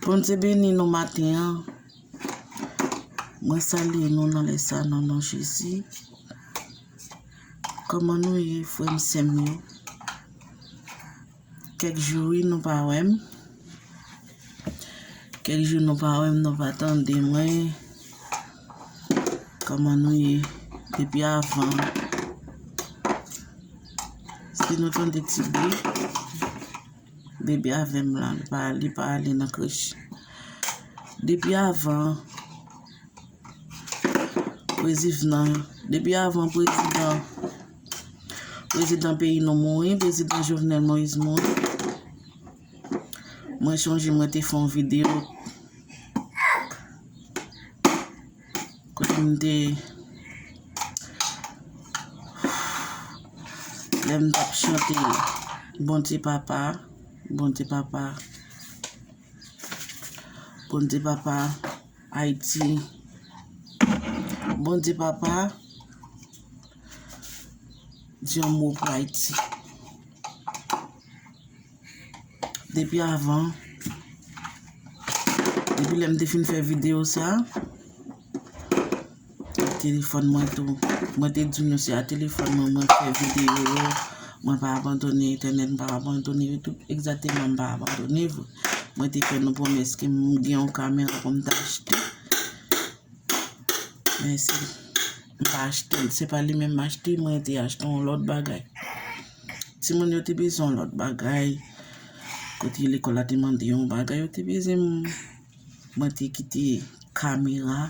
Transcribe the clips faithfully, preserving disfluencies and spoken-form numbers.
Bondye beni nou maten an. Mwen salye nou nan lè sa nan non Jezi. Kòman nou ye, frè m, sè m yo? Kèk jou, wi, nou pa wè m. Kèk jou nou pa wè m, nou pa tande mwen. Kòman nou ye? Depi avan, si nou tande ti bri, bebe avè m la, li pa, li pa ale nan krèch. Depi avan, prezidan, depi avan prezidan, prezidan peyi nou mouri, prezidan Jovenel Moïse mouri, mwen chonje mwen te fè yon videyo kote m te, lè m t ap chante Bondye Papa, Bondye Papa, Bondye Papa, Ayiti. Bondye Papa, di yon mo pou Ayiti. Depi avan, depi lè m te fin fè videyo sa, telefòn mwen tou. Mwen te di nou se a telefòn mwen, mwen fè videyo yo. Mwen pa abandone entènèt, m pa abandone YouTube. Egzakteman, m pa abandone vre. Mwen te fè nou pwomès ke m gen yon kamera pou m ta achte. Men se, m pa achte l. Se pa li menm m achte, mwen te achte yon lòt bagay. Timoun yo te bezwen yon lòt bagay. Kote lekòl la te mande yon bagay, yo te bezwen m. Mwen te kite kamera.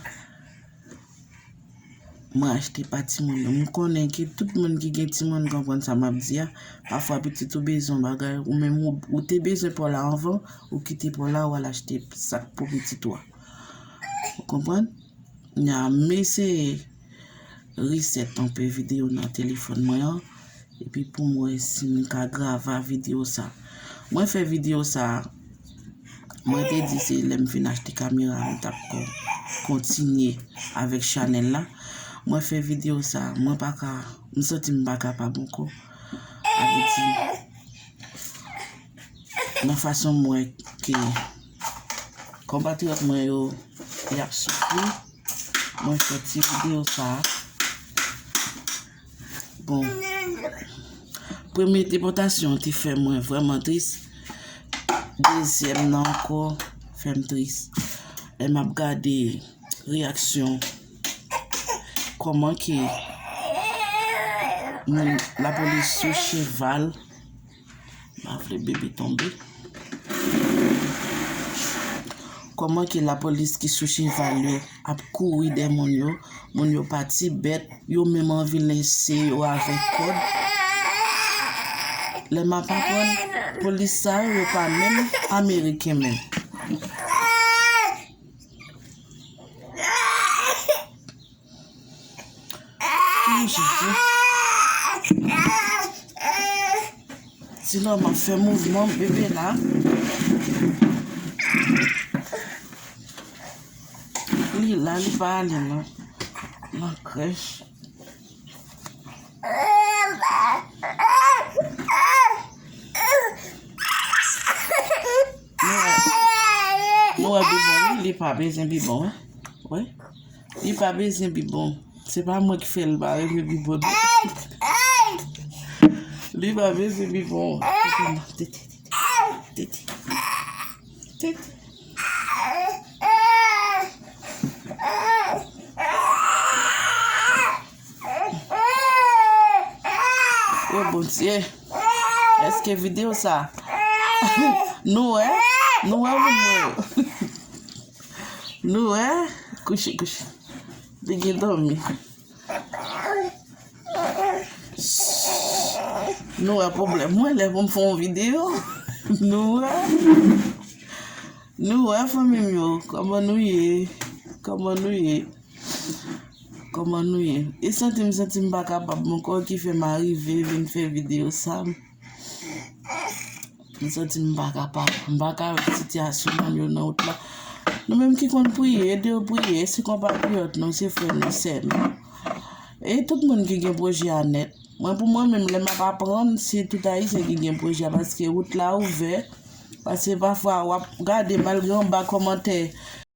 Mwen achte pa timoun yo. M konnen ke tout moun ki gen timoun konprann sa m ap di a. Pafwa pitit ou bezwen bagay, ou menm ou, ou te bezwen pa w la anvan, ou kite pa w la, ou al achte sa k pou pitit ou a. Ou konprann? Nya, m eseye reset yon pe videyo nan telefòn mwen an. Epi pou m wè si m ka grava videyo sa. Mwen fè videyo sa, mwen te di se lè m fin achte kamera, m t ap kon-, kontinye avèk chanèl la. Mwen fè videyo sa, mwen pa ka, m santi m pa kapab ankò. Sa vle di, nan fason m wè ke konpatriyòt mwen yo, y ap soufri, mwen fè ti videyo sa. Bon, premye depòtasyon te fè mwen vrèman tris. Dezyèm nan ankò fè m tris. Lè m ap gade reyaksyon, kòman ke moun lapolis sou cheval, m pa vle bebe tonbe. Kòman ke lapolis ki sou cheval yo ap kouri dèyè moun yo, moun yo pa ti bèt, yo menm anvi lense yo avèk kòd. Lè m ap aprann, polis sa yo, yo pa menm ameriken menm. Oh, Jezi. Sinon, m ap fè mouvman bebe la. Li la, li pa ale nan, nan krèch. Nou wè, nou wè bibon, wi, li pa bezwen bibon, wi. Wi. Li pa bezwen bibon. Se pa mwen ki fè l pa bezwen bibon, non. Li pa bezwen bibon. Tete, tete, tete. Tete. O Bondye, èske videyo sa? Nou wè? Nou wè moun mwen yo? Nou wè? Kouche, kouche. Li gen dòmi. Nou wè pwoblèm mwen lè pou m fè yon videyo. Nou wè? Nou wè, fanmi m yo, kòman nou ye? Kòman nou ye? Kòman nou ye? E santi m, santi m pa kapab ankò ki fè m arive vin fè videyo sa. M santi m pa kapab. M pa ka wè sitiyasyon moun yo nan wout la. Nou menm ki konn priye, ede yo priye. Se konpatriyòt nou, se frè nou, sè nou. E tout moun ki gen pwojè a nèt. Mwen, pou mwen menm, lè m ap aprann, se tout Ayisyen ki gen pwojè a, paske wout la ouvè. Paske pafwa w ap gade malgre anba kòmantè